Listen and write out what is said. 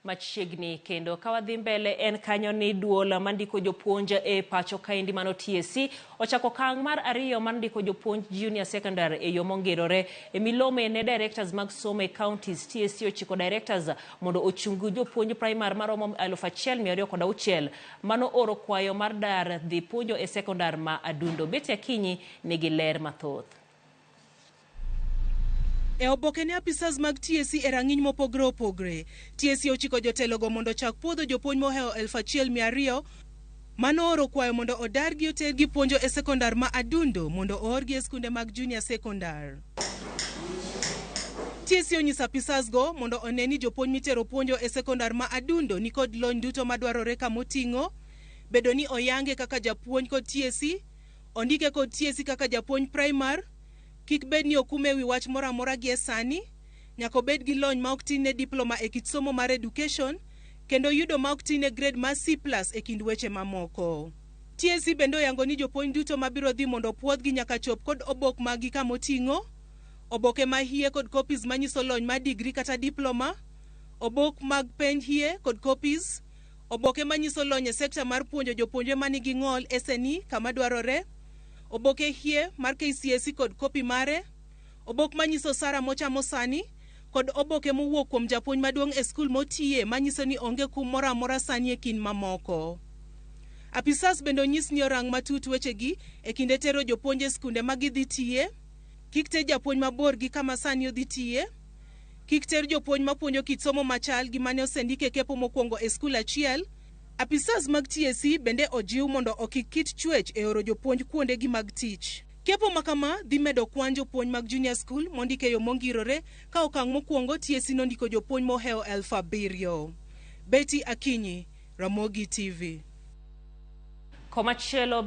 Machiegni kendo ka wadhi mbele en kanyo ni duol mandiko jopuonj e pacho kaendi mano TSC ochako okang' mar ariyo mar ndiko jopuonj junior secondary e yo mongirore e milome ne directors mag somo e counties. TSC ochiko directors mondo ochung jopuonj primary maromo 1206 mano oro kwayo mar dar dhi puonjo e sekondar ma Adundo. Betty Akinyi nigi ler mathoth. E oboke ne apisas mag TSC e rang'iny mopogre opogre, TSC ochiko jotelogo mondo ochak puodho jopuonj mohewo 1200 mano oro kwayo mondo odargi otergi puonjo e sekondar ma Adundo mondo oorgi e skunde mag junior sekondar. TSC onyiso apisas go mondo one ni jopuonj mitero puonjo e sekondar ma Adundo nikod lony duto madwarore kamoting'o bedo ni oyange kaka japuonj kod TSC, ondike kod TSC kaka japuonj primar, kik bed ni okume ewi wach moro amora gie sani, nyaka obed gi lony ma ok tin ne diploma e kit somo mar education, kendo yudo ma ok tin ne grade mar C+ e kind weche mamoko. TSC bende oyango ni jopuonj duto mabiro dhi mondo opuodhgi nyaka chop kod obok maggi kamoting'o oboke ma hie kod copies manyiso lony mar degree kata diploma, obok mag penj hie kod copies, oboke manyiso lony e sekta mar puonjo jopuonjre manigi ng'ol SNE kama dwarore, oboke hie mar KCSE kod kopi mare, obok manyiso osara mochamo sani, kod oboke mowuok kuom japuonj maduong' e skul motiye manyiso ni onge kum moro amora sani e kind mamoko. Apisas bende onyis ni orang matut wechegi e kinde tero jopuonj e skunde ma gidhi tiye, kik ter japuonj mabor gi kama sani odhi tiye, kik ter jopuonj mapuonjo kit somo machal gi mane osendik e kepo mokwongo e skul achiel. Apisas mag TSC bende ojiw mondo okik kit chwech e oro jopuonj kuondegi mag tich. Kepo ma kama dhi medo kwan jopuonj mag junior school mondik e yo mongirore ka okang' mokwongo TSC nondiko jopuonj mohewo 7000. Betty Akinyi, Ramogi TV. Komachielo.